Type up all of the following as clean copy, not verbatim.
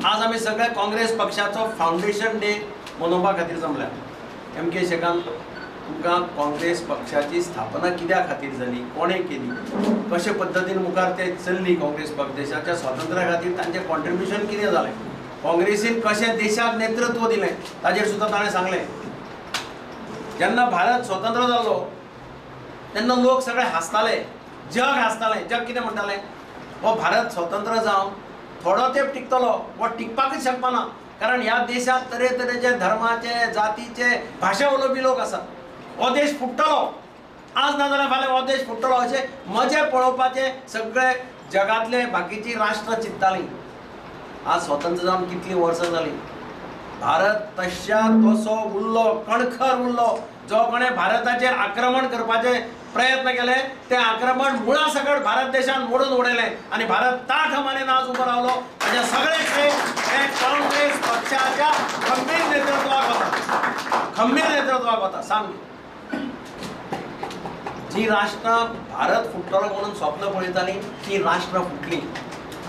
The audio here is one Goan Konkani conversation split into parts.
आज आमी सगळे काँग्रेस पक्षाचो फावंडेशन डे मनोवपा खातीर जमल्या। एम के शेखान तुमकां काँग्रेस पक्षाची स्थापना कित्या खातीर जाली, कोणें केली, कशे पद्दतीन मुखार ते चल्ली, काँग्रेस पक्ष देशाच्या स्वातंत्र्या खातीर तांचें कॉन्ट्रिब्युशन कितें जालें, काँग्रेसीन कशें देशाक नेतृत्व दिलें ताजेर सुद्दां ताणें सांगलें। जेन्ना भारत स्वतंत्र जालो तेन्ना लोक सगळे हांसताले, जग हांसतालें। जग कितें म्हणटालें, हो भारत स्वतंत्र जावन थोडो तेंप टिकतलो, हो टिकपाकच शकपाना, कारण ह्या देशांत तरेतरेचे धर्माचे, जातीचे, भाशा उलोवपी लोक आसात। हो देश फुट्टलो, आज ना जाल्यार फाल्यां हो देश फुट्टलो अशें मजे पळोवपाचे सगळे जगांतले बाकीची राष्ट्रां चिंततालीं। आज स्वतंत्र जावन कितलीं वर्सां जालीं, भारत तश्या तसो उरलो, कणखर उरलो। जो कोणें भारताचेर आक्रमण करपाचे प्रयत्न केले ते आक्रमण मुळा सकट भारत देशान मोडून उडयलें आनी भारत ताठ मानेन आज उबो रावलो। ताजें सगळें श्रेय हें काँग्रेस पक्षाच्या खंबीर नेतृत्वाक वता, खंबीर नेतृत्वाक वता। सामकी जी राष्ट्रां भारत फुट्टलो म्हणून स्वप्न पळयतालीं ती राष्ट्रां फुटलीं।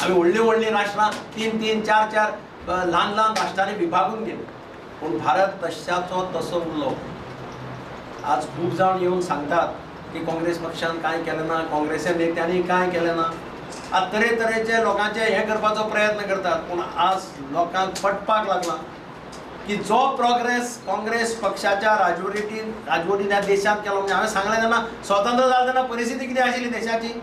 आमी व्हडलीं व्हडलीं राष्ट्रां 3 3 4 4 ल्हान ल्हान राष्ट्रांनी विभागून गेलीं, पूण भारत तश्याचो तसो उरलो। आज खूब जाण येवन सांगतात की काँग्रेस पक्षान कांय केलें ना, काँग्रेसी नेत्यांनी कांय केलें ना। आज तरेतरेचे लोकांचे हें करपाचो प्रयत्न करतात, पूण आज लोकांक पटपाक लागला की जो प्रोग्रेस काँग्रेस पक्षाच्या राजवटीन ह्या देशांत केलो। म्हणजे हांवें सांगलें तेन्ना स्वतंत्र जालें तेन्ना परिस्थिती कितें आशिल्ली देशाची,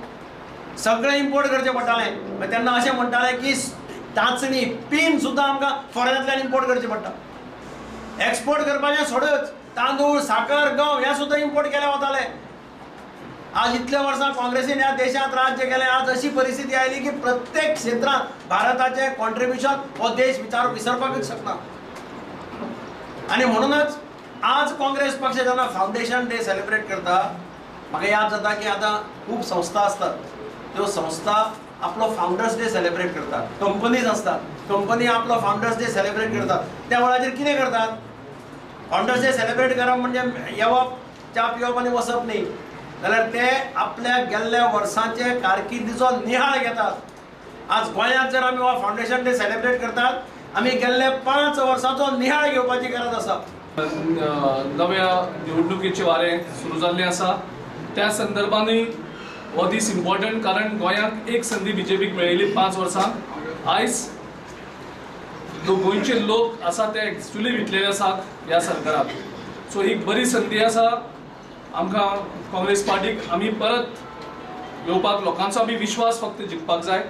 सगळें इम्पोर्ट करचें पडटालें। तेन्ना अशें म्हणटालें की टांचणी, पीन सुद्दां आमकां फॉरेनांतल्यान इम्पोर्ट करचें पडटा, एक्सपोर्ट करपाचें सोडच, तांदूळ, साकर, गंव हें सुद्दां इम्पोर्ट केले वताले। आज इतल्या वर्सां काँग्रेसीन ह्या देशांत राज्य केलें, आज अशी परिस्थिती आयली की प्रत्येक क्षेत्रांत भारताचें कॉन्ट्रिब्युशन हो देश विसरपाकच शकना। आनी म्हणूनच आज काँग्रेस पक्ष जेन्ना फावंडेशन डे सेलिब्रेट करता, म्हाका याद जाता की आतां खूब संस्था आसतात, त्यो संस्था आपलो फावंडर्स डे सेलिब्रेट करतात, कंपनीज आसतात, कंपनी आपलो फावंडर्स डे सेलिब्रेट करतात। त्या वेळाचेर कितें करतात, फावंडर्स डे सेलिब्रेट करप म्हणजे येवप, च्या पिवप आनी वचप न्ही, जाल्यार ते आपल्या गेल्ल्या वर्सांचे कारकिर्दीचो निहाळ घेतात। आज गोंयांत जर आमी हो फावंडेशन डे सेलिब्रेट करतात, आमी गेल्ले 5 वर्सांचो निहाळ घेवपाची गरज आसा। नव्या निवडणुकीचे वारें सुरू जाल्लें आसा, त्या संदर्भानूय हो दीस इम्पॉर्टंट, कारण गोंयांक एक संदी बीजेपीक मेळिल्ली 5 वर्सां। आयज गोंयचे लोक आसा ते एक्चुअली विटलेले आसात ह्या सरकाराक। सो एक बरी संदी आसा आमकां काँग्रेस पार्टीक आमी परत येवपाक, लोकांचो आमी विश्वास फक्त जिखपाक जाय।